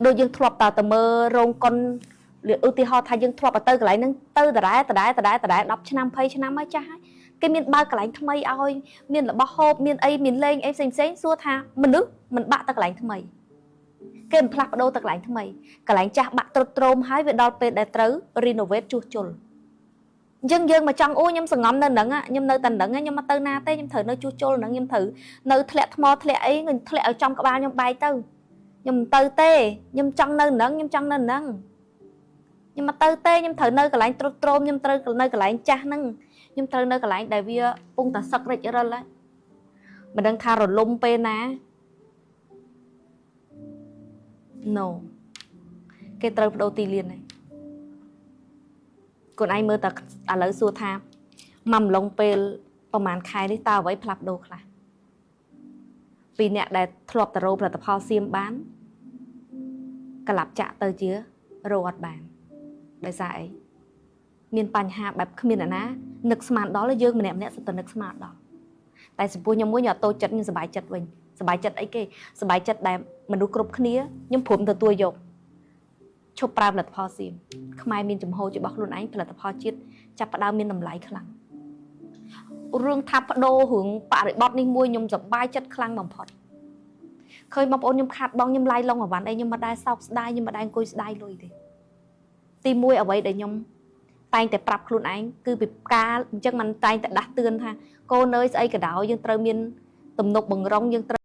ដូចយើងធ្លាប់តទៅមើលរោងកុនឧទាហរណ៍ថាយើងធ្លាប់ទៅកន្លែងហ្នឹងទៅដដែលដដែលដដែលដដែល10ឆ្នាំ20ឆ្នាំហើយចាស់ហើយគេមានបើកកន្លែងថ្មីឲ្យមានរបស់ហូបមានអីមានលេងអីផ្សេងផ្សេងសួរថាមនុស្សមិនបាក់ទៅកន្លែងថ្មីគេមិនផ្លាស់ប្ដូរទៅកន្លែងថ្មីកន្លែងចាស់បាក់ទ្រុឌទ្រោមហើយវាដល់ពេលដែលត្រូវ renovate ជួសជុលអញ្ចឹងយើងមកចង់អូខ្ញុំសងំនៅហ្នឹងខ្ញុំនៅតែហ្នឹងខ្ញុំមកទៅណាទេខ្ញុំត្រូវនៅជួសជុលហ្នឹងខ្ញុំត្រូវនៅធ្លាក់ថ្មធ្លាក់អីខ្ញុំធ្លាក់ឲ្យចំក្បាលខ្ញុំបែកទៅខ្ញុំមិនទៅទេខ្ញុំចង់នៅហ្នឹងខ្ញុំចង់នៅហ្នឹងខ្ញុំមកទៅទេខ្ញុំត្រូវនៅកន្លែងទ្រុឌទ្រោមខ្ញុំត្រូវនៅកន្លែងចាស់ហ្នឹងខ្ញុំត្រូវនៅកន្លែងដែលវាពងតែសឹករិចរិលហើយមិនដឹងថារលំពេលណា No គេត្រូវបដូរទីលានហើយខ្លួនឯងមើលតែឥឡូវសួរថាមកម្លងពេលប្រហែលខែនេះតើអ្វីផ្លាស់ប្ដូរខ្លះពីអ្នកដែលធ្លាប់ទៅរកផលិតផលសៀមបានក្លាប់ចាក់ទៅជារកអត់បានដោយសារអីមានបញ្ហាបែបគ្មានអ្នកណានឹកស្មានដល់យើងម្នាក់ម្នាក់សុទ្ធតែនឹកស្មានដល់តែចំពោះខ្ញុំមួយខ្ញុំអត់តូចចិត្តខ្ញុំសប្បាយចិត្តវិញសប្បាយចិត្តអីគេសប្បាយចិត្តដែលមនុស្សគ្រប់គ្នាខ្ញុំព្រមទទួលយកឈប់ប្រើផលិតផលសៀមខ្មែរមានចំហរបស់ខ្លួនឯងផលិតផលជាតិចាប់ផ្ដើមមានតម្លៃខ្លាំងរឿងថាបដូររឿងបរិបត្តិនេះមួយខ្ញុំសប្បាយចិត្តខ្លាំងបំផុតឃើញបងប្អូនខ្ញុំខាត់បងខ្ញុំឡាយឡងអវ៉ាន់អីខ្ញុំមិនដែលសោកស្ដាយខ្ញុំមិនដែលអង្គុយស្ដាយលុយទេទីមួយអ្វីដែលខ្ញុំតែងតែប្រាប់ខ្លួនឯងគឺពីកាលអញ្ចឹងមិនតែងតែដាស់តឿនថាកូនអើយស្អីក៏ដោយយើងត្រូវមានទំនុកបង្រងយើងត្រូវ